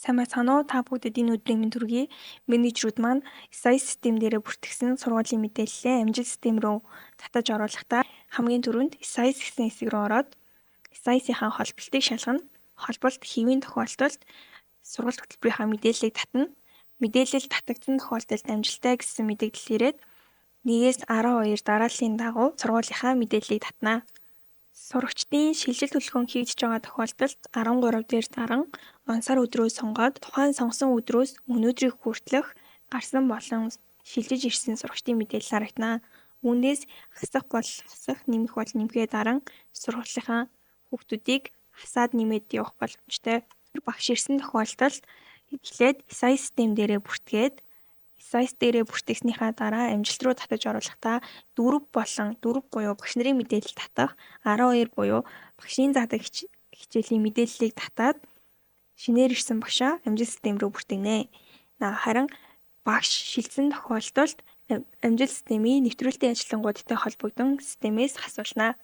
Сайн байцгаана уу? Та бүгдэд энэ өдрийн мэнд хүргэе. Менежерүүд маань SIS систем дээрээ бүртгэсэн сургуулийн мэдээллээ амжилт систем рүү татаж оруулахдаа хамгийн түрүүнд SIS гэсэн хэсэг рүү ороод SIS-ийнхаа холболтыг шалгана. Холболт хэвийн тохиолдолд сургалт хөтөлбөрийнхаа мэдээллийг татна. Мэдээлэл татагдсан тохиолдолд амжилттай гэсэн мэдээлэл ирээд 1-ээс 12 дарааллын дагуу сургуулийнхаа мэдээллийг татна. Сурагчдын шилжил төлхөөн хийгдэж байгаа тохиолдолд 13 дээр даран он сар өдрөө сонгоод тухайн сонгосон өдрөөс өнөөдрийг хүртэлх гарсан болон шилжиж ирсэн сурагчдын мэдээлэл харагдана. Үүнээс хасах бол хасах, нэмэх бол нэмэхээ даран сургуулийнхаа хүүхдүүдийг хасаад нэмээд явах боломжтой. Багш ирсэн тохиолдолд эхлээд SIS систем дээрээ бүртгээд, SIS дээрээ бүртгэснийхаа дараа амжилт руу татаж оруулахдаа 4 болон 4 буюу багш нарын мэдээлэл татах, 12 буюу багшийн заадаг хичээлийн мэдээллийг татаад шинээр ирсэн багшаа амжилт систем рүү бүртгэнэ. Харин багш шилжсэн тохиолдолд амжилт системийн нэвтрүүлтийн ажилтнуудтай холбогдсон системээс хасуулна.